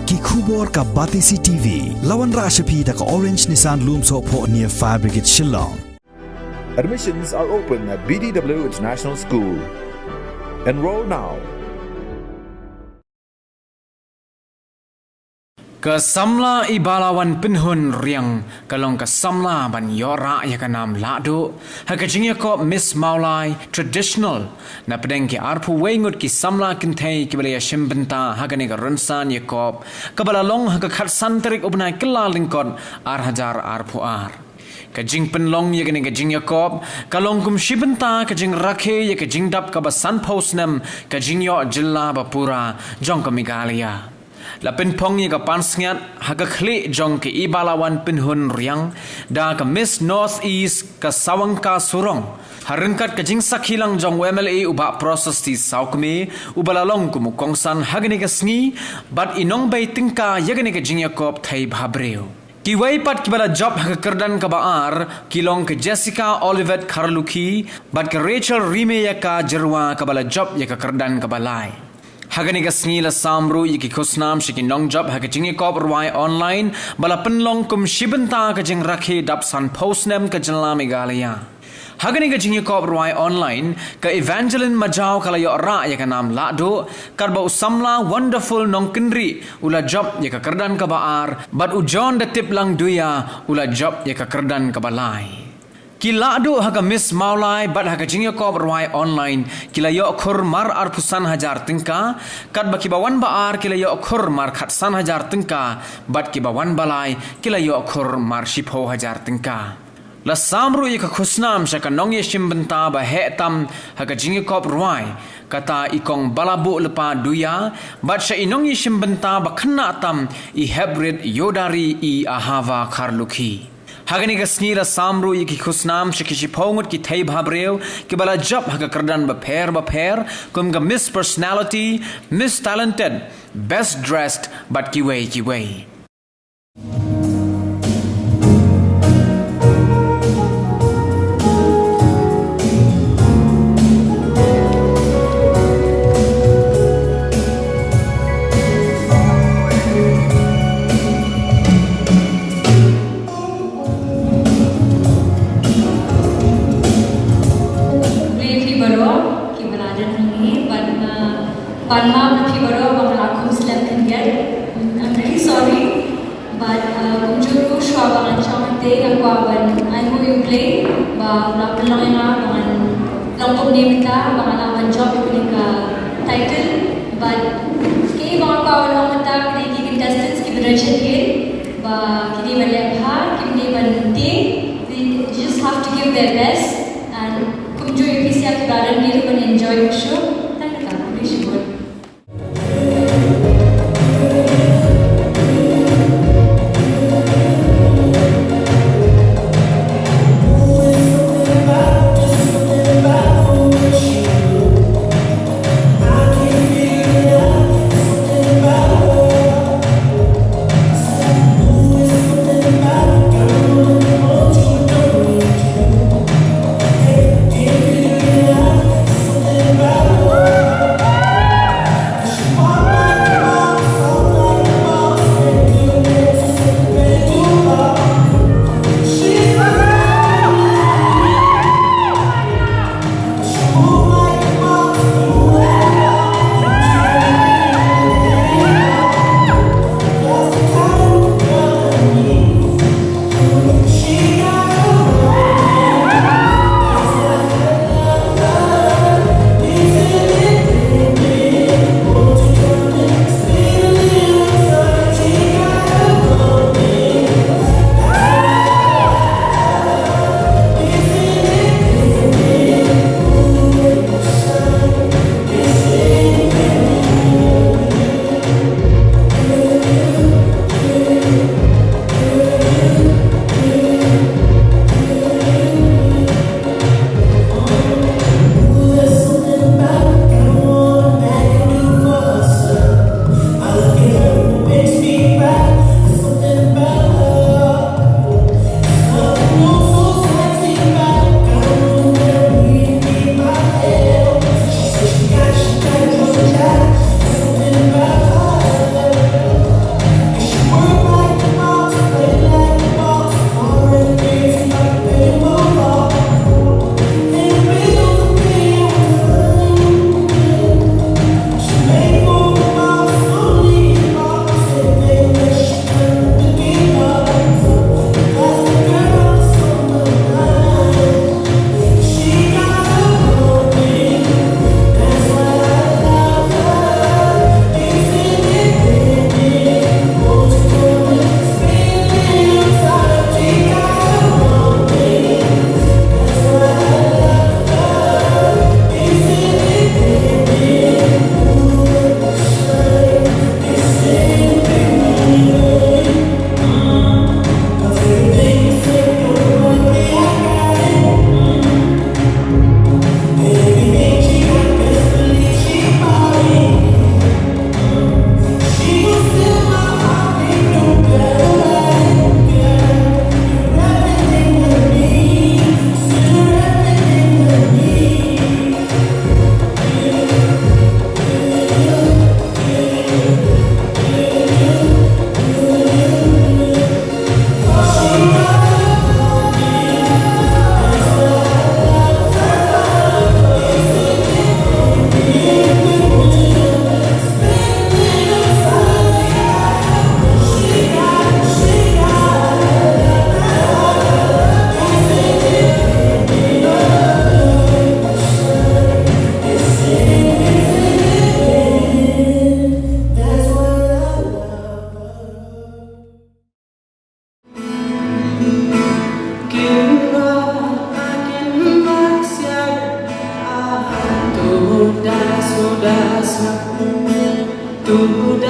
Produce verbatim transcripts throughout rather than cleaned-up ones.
Ki khubor ka Batesi T V. La wanrah sha phi da ka Orange Nissan Lumsohphoh near Fire Brigade Shillong. Admissions are open at B D W International School. Enroll now. Ka samla Ibalawan Pynhun Riang ka long ka samla ban ïoh rah ïa ka nam lahduh ha ka jingïakop Miss Mawlai Traditional. Na pdeng ki arphew wei ngut ki samla kynthei kiba la ïashim bynta ha kane ka rynsan ïakop kaba la long ha ka khatsan tarik u bnai Kyllalyngkot ar hajar arphew ar. Ka jingpynlong ïa kane ka jingïakop ka long kum shi bynta ka jingrakhe ïa ka jingdap kaba sanphew snem ka jingïoh jylla ba pura jong ka Meghalaya. La pynphong ïa ka pansngiat ha ka khlieh jong ka Ibalawan Pynhun Riang da ka Miss North East ka Sawangka Surong, ha ryngkat ka jingsakhi lang jong u M L A u Bah Prasasti Sawkmie uba la long kum u kongsan ha kane ka sngi, bad i nongbei tyngka ïa kane ka jingïakop Thei Bhabriew. Kiwei pat kiba la jop ha ka kyrdan kaba ar ki long ka Jessica Olivet Kharlukhi bad ka Rachel Rimeïaka Jyrwa kaba la jop ïa ka kyrdan kaba lai. Ha kane ka sngi la sam ruh ïa ki khusnam sha ki nongjop ha ka jingïakop rwai online ba la pynlong kum shi bynta ka jingrakhe dap sanphew snem ka jylla Meghalaya. Ha kane ka jingïakop rwai online, ka Evangeline Majaw ka la ïoh rah ïa ka nam lahduh, katba u samla Wonderful Nongkynrih u la jop ïa ka kyrdan kaba ar, bad u John Datiplang Duia u la jop ïa ka kyrdan kaba lai. Ki lahduh ha ka Miss Mawlai bad ha ka jingïakop rwai online ki la ïoh khur mar arphew san hajar tyngka, katba kiba wan ba ar ki la ïoh khur mar khatsan hajar tyngka, bad kiba wan ba lai ki la ïoh khur mar shiphew hajar tyngka. La sam ruh ïa ka khusnam sha ka nongïashim bynta ba heh tam ha ka jingïakop rwai, kata i Kong Balabuh Lepa Duia, bad sha i nongïashim bynta ba khynnah tam i Heprit Yodari i Ahava Kharlukhi. Ha kane ka sngi la sam ruh ïa ki khusnam sha ki shiphew ngut ki thei bhabriew kiba la jop ha ka kyrdan bapher bapher kum ka Miss Personality, Miss Talented, Best Dressed bad kiwei kiwei. Khublei ïa phi baroh kiba la don hangne, bad nga pan map ïa phi baroh ba nga la khum slem khyndiat. I'm really sorry. Bad, uh, kumjuh ruh shuwa ba ngan shong hangtei nga kwah ban ainguh ïa U Blei ba u la pynlong ïa nga ba ngan long kumne mynta, ba nga lah ban jop ïa kane ka title. Bad kaei ba nga kwah ban ong mynta, kine ki contestants kiba don sha ïing ba ki dei ban leh bha, kim dei ban tieng. They just have to give their best. And kumjuh ïa phi sha kiba don, ki ruh ban enjoy ka show. Tang kata, khublei shibun.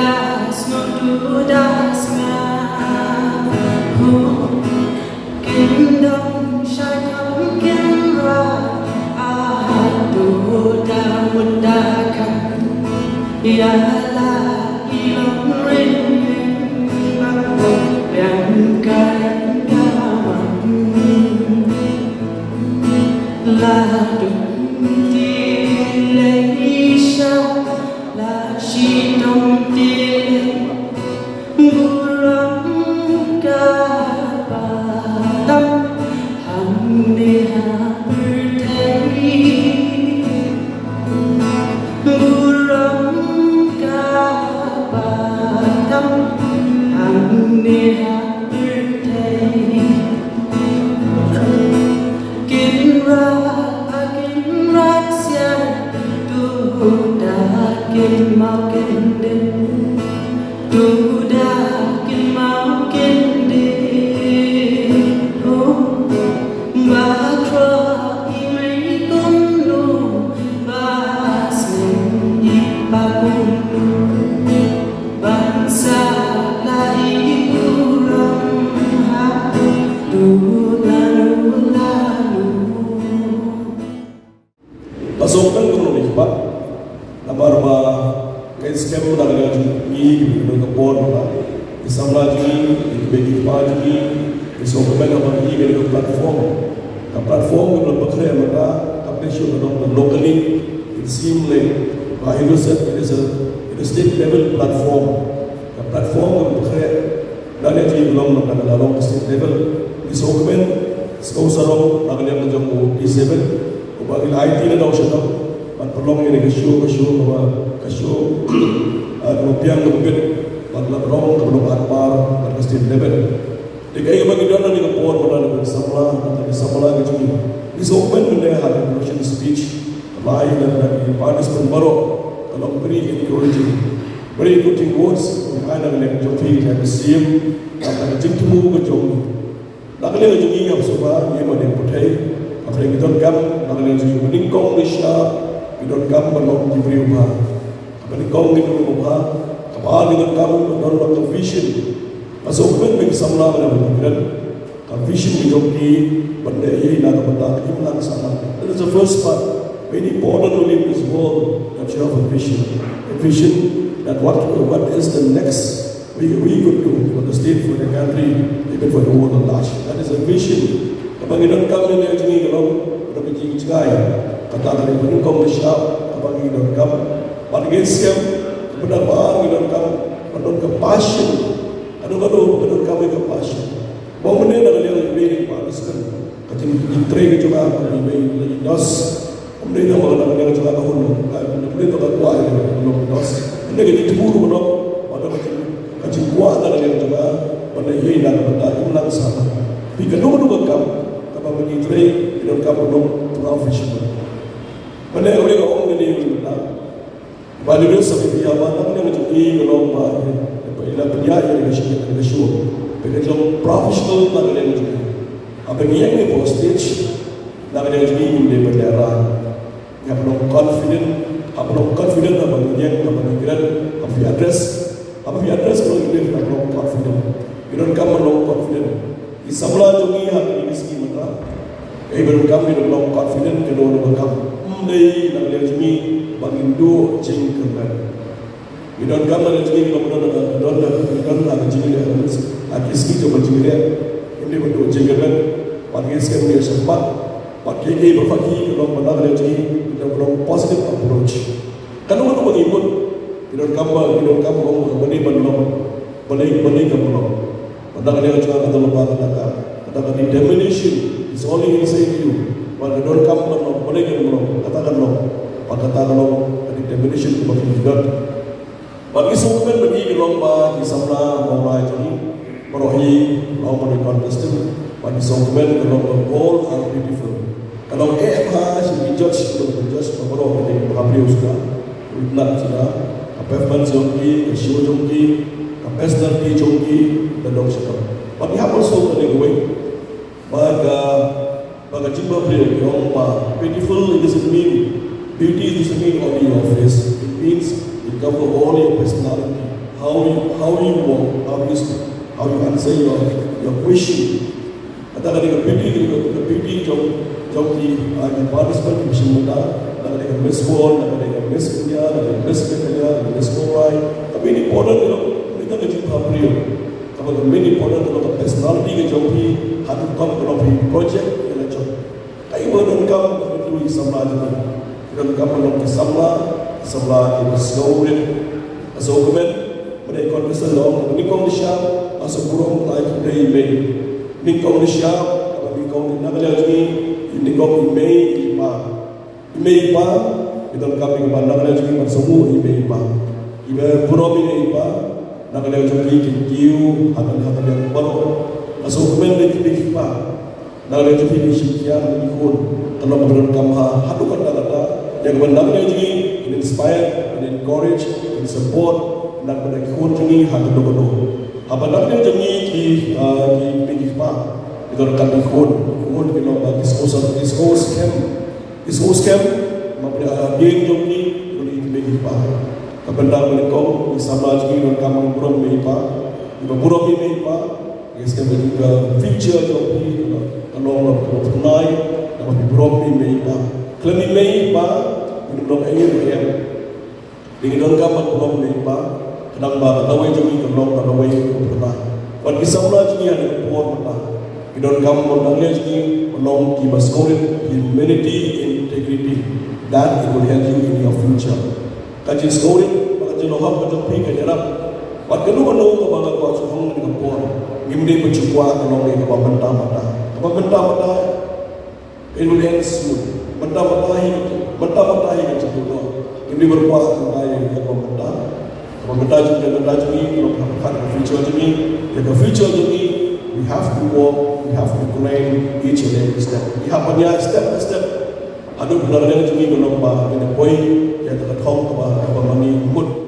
Das nur du, das mir. Kin dong shai tam kin ra, ah, du da mut da kan. Ya la i long rin, bang biang kai ka wan. La du ti le sha, la shi dong ti le. Burom ka ba tam hangne ha pyrthei. Burom ka ba tam hangne ha pyrthei. Kin ra, kin ra sia, tu da kin mau kin din. Tu da kin mau kin din. Oh, ba kro i mei kum nu, ba sing i ba kum nu. Ban sa la i burom ha, tu la nu la nu. Ka song kan ka long ïa ki pat. Namar ba ngi skhem na ka liang jong ngi, ki don ka por ba ki samla jong ngi, ki bei ki pa jong ngi, ki song ka ban ba ngi ka platform. Ka platform ka ba khreh mynta ka pyrshah ka long locally, it seem like ba it is a, it is a, it is state level platform. Ka platform ka ba khreh. Lane jingïalong na ka long state level. Ngi sngewkmen, sngewsarong na ka liang jong u P seven. Uba ngi la aiti na dong sha dong. Ban pynlong ïa ka show, ka show, ka, ka show. Ah, ka biang ka bit. Ban la rong ka long arpar ban ka state level. Dei kaei kaba ngi don na ka por ba na ka samla, na ka samla ka jong ngi. Ngi sngewkmen mynne ha ka inauguration speech. Ka la ai na ka participant baroh. Ka long very encouraging. Very good thing words, ai na ka liang jong phi, ka C M, ka jingthmu ka jong. Na ka liang jong ngi ngam sngewbha, ngi ma dei pyrthei, ka pyrthei ngi donkam, na ka liang jong ngi ba nyngkong ngi sha, ngi donkam ban long ki briew bha. Ka ba nyngkong ngi donkam bha, ka ba ngi donkam ban long ka vision. Ka sngewbha ba ki samla ban long ki kren. Ka vision ka jong ki, ban leh ïa na ka bynta ka imlang sahlang. That is the first part. Very important to live this world, that you have a vision. A vision that what, what is the next we, we could do for the state, for the country, even for the world at large. That is a vision. Kaba ngi donkam ne ne jong ngi ka long, ka dei ka jingjngai. Kata ka dei ba nyngkong ba shisha, kaba ngi donkam. Bad ngi skhem, kaba namba ar ngi donkam, ba don ka passion. Kano kano ba donkam ïa ka passion. Ba mynne na ka liang jong i Bah Luskan. Ka jingtrei ka jong nga ka dei ba i Dos. Ym dei tang ba ka dei ka jong nga ka hun. Ka dei ba ka kwah ïa ka hun Dos. Mynne ka jingthmu ruh ka dei ba ka jing, ka jingkwah na ka liang jong nga. Ba dei ïa na ka bynta imlang sahlang. Phi kano kano ka kam kaba mynne trei ki donkam ba long professional. Mynne ka dei ka ong ka dei ka bynta. Ba dei sa phi ïa ba na ka liang jong ngi ka long ba, ba ïa la pynïaid ïa ka shu, ïa ka shu. Ba ka long professional na ka liang jong ngi. Haba ngi ïeng hapoh stage na ka liang jong ngi ngim dei ban lehrain. Ngi hap long confident, hap long confident haba ngi ïeng, haba ngi kren, haba phi address, haba phi address ka long ngi hap long confident. Ngi donkam ban long confident. Ki samla jong ngi ha kine ki sngi mynta. Ngi donkam, ngi donkam confident, ngi donkam. Ym dei na ka liang jong ngi ba ngin duh jingkyrmen. Ngi donkam na ka liang jong ngi ba ngin don, don, don na ka jingleh ha ki sngi jong ka jingleh. Ngim dei ban duh jingkyrmen. Bad ngi skhem ngi shakhmat. Bad kiei kiei baroh ki, ngi donkam na ka liang jong ngi, ngi donkam positive approach. Kano kano ba ngi mut, ngi donkam ba, ngi donkam ba, ba ngi ban long, ba ngi, ba ngi ban long. Ba na ka liang jong nga ka don lypa kata ka, kata ka determination is only inside you. Ba ngi donkam ban long, ba ngi ban long, kata ka long, ba kata ka long ka determination kaba ngi don. Ba ngi sngewkmen ba ngi long ba ki samla Mawlai jong ngi, baroh hi, long ba ngi contestant, ba ngi sngewkmen ka long ba all are beautiful. Ka long eh bha sha ki judge, ka long ki judge ba baroh ka dei ba briew suda, itynnad suda, ka performance jong ki, ka show jong ki, ka personality jong ki, ka dang shakhmat. Ba ngi hap also ka dei kawei. Ba ka, ba ka jingbapher ka ong ba beautiful, it doesn't mean, beauty doesn't mean only your face. It means it cover all your personality. How you, how you walk, how you, how you answer your, your question. Kata ka dei ka beauty, ka dei ka beauty jong, jong ki, ah, ki participant ki mission mynta, kata ka dei ka Miss World, kata ka dei ka Miss India, kata ka dei ka Miss Meghalaya, kata ka dei ka Miss Mawlai. Ka main important ka dei ka jingpyrshah. Kaba ka main important ka dei ka personality ka jong phi, haduh kum ka long phi project ka la jong. Kaei ba donkam ka tu i samla jong ngi. Donkam ka long ki samla, samla kiba sngewrit. Ka sngewkmen, ba dei contestant long, kaba nyngkong nyngshap, ka sngewburom ka i mei. Nyngkong nyngshap, kaba nyngkong na ka liang jong ngi, nyngkong i mei i pa. I mei i pa, ki donkam i kaba na ka liang jong ngi ban sngewbha i mei i pa. Iba burom i mei i pa, na ka liang jong ngi ki kiew, ha ka, ha ka liang baroh. Ka sngewkmen ïa ki mei ki pa. Na ka liang jong phi ki shim ki khun, ka long kaba donkam ha, haduh katta katta, ïa kaba na ka liang jong ngi, kin inspire, kin encourage, kin support, na ka liang ki khun jong ngi, ha kano kano. Haba na ka liang jong ngi ki, ah, ki mei ki pa, ki donkam ki khun, ki khun ki long ba ki sngewsarong, ki sngewskhem, ki sngewskhem, ma pynïaid jong ngi, ki mei ki pa. Ka bynta ba nyngkong, ki samla jong ngi donkam ban burom mei pa, kiba burom mei pa, Yes, ka, ka future jong phi ka long, ka long ka phyrnai, kaba phi burom ïa i mei i pa. Khlem i mei i pa, ngim don ei ei ruh. Ngi donkam ban burom mei i pa, khnang ba ka lawei jong ngi kan long ka lawei ka phyrnai. Bad ki samla jong ngi ha kane ka por mynta, ngi donkam ban dang leh jong ngi ban long kiba sngewrit, humility, integrity. That it will help you in your future. Ka jingsngewrit bad ka jinglong hok ka jong phi kan ïarap. Bad kano kano kaba nga kwah shu ong ha kane ka por, ngim dei ban shu kwah ka long ïa kaba mynta mynta. Kaba mynta mynta, it will end soon. Mynta mynta hi, mynta mynta hi kan shu dur. Ngim dei ban kwah ka long ïa kaba mynta. Kaba mynta jong ngi, mynta jong ngi, ka long ka future jong ngi. Ïa ka future jong ngi, we have to work, we have to plan each and every step. Ngi hap ban ïaid step by step. Haduh ba na ka liang jong ngi ka long ba ngin ïa poi ïa ka thong kaba, kaba ma ngi mut.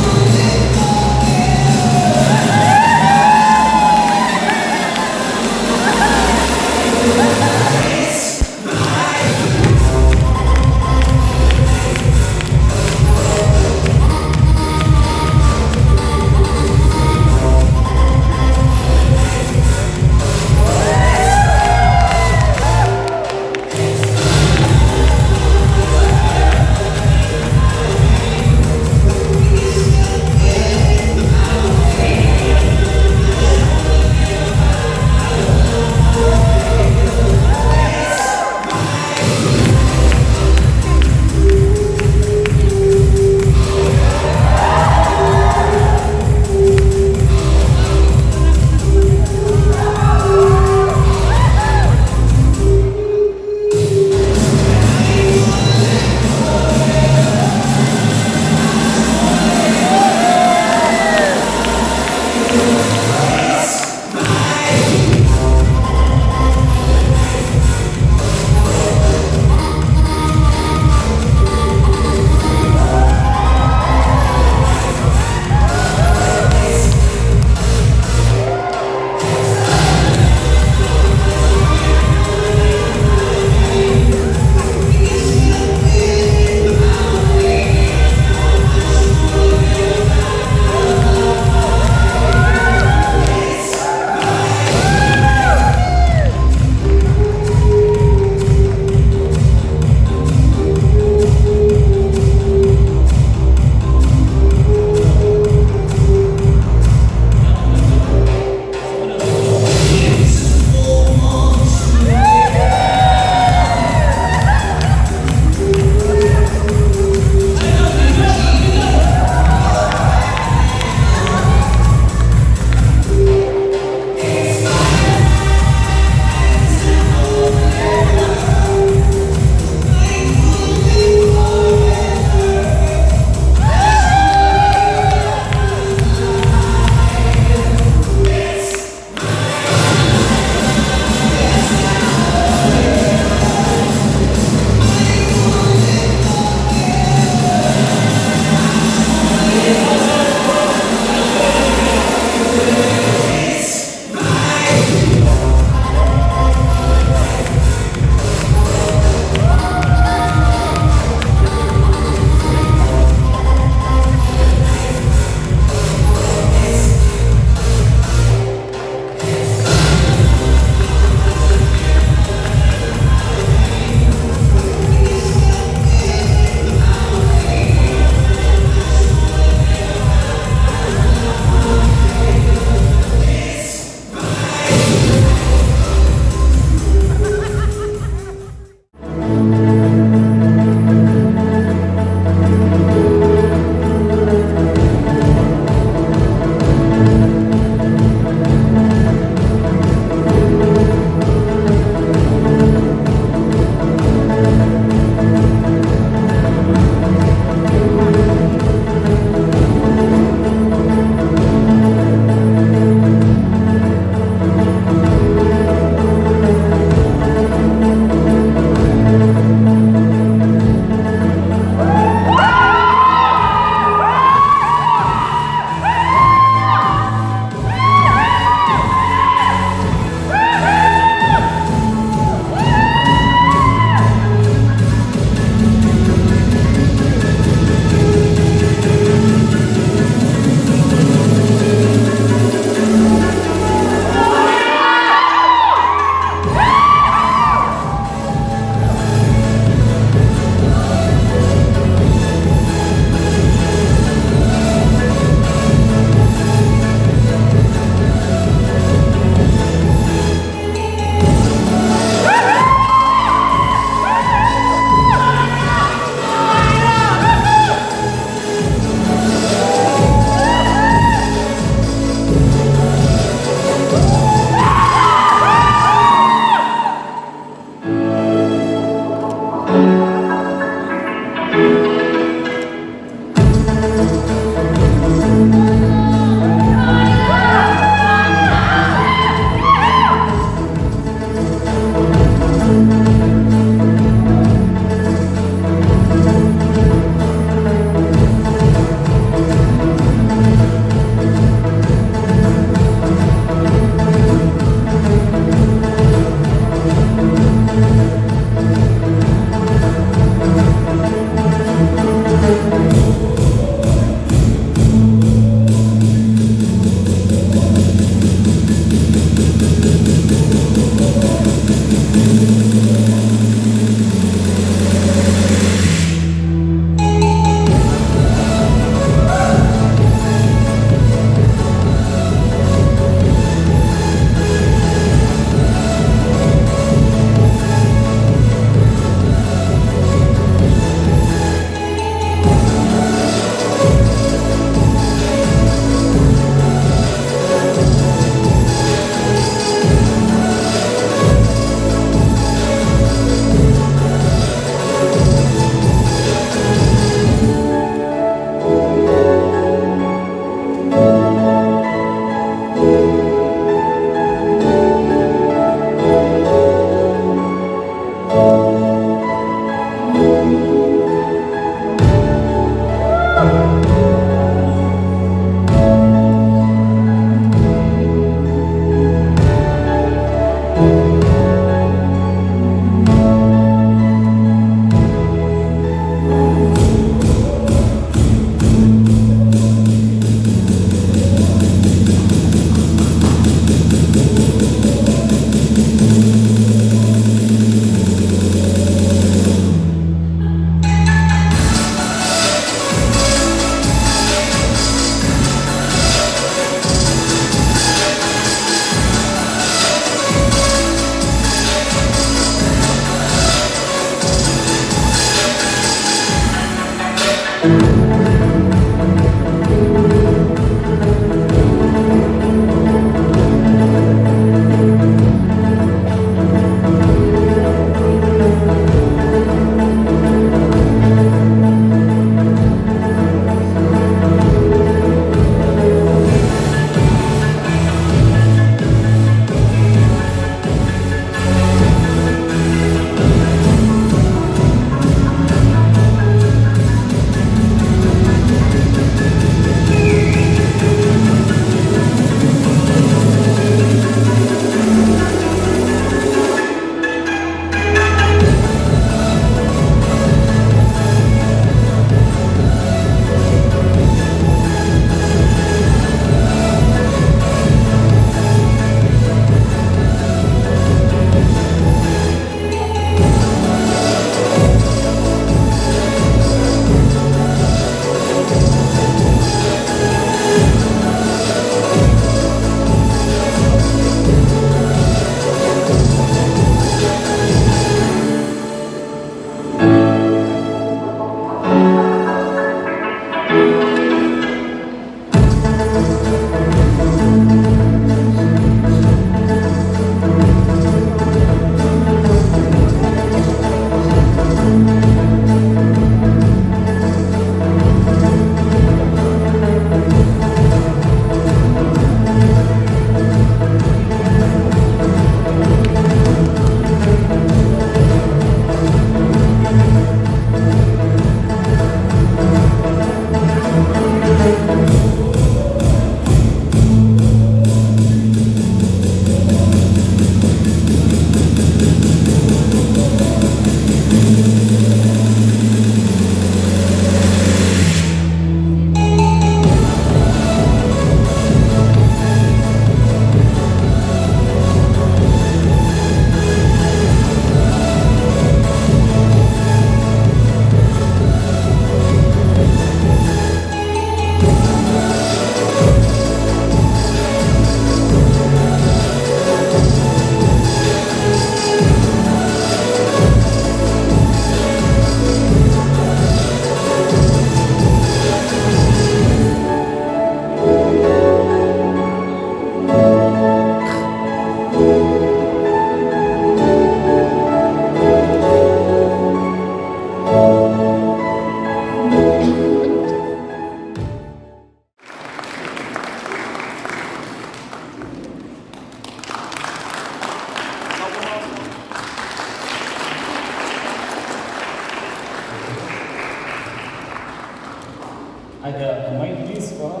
Ada a mic, please, for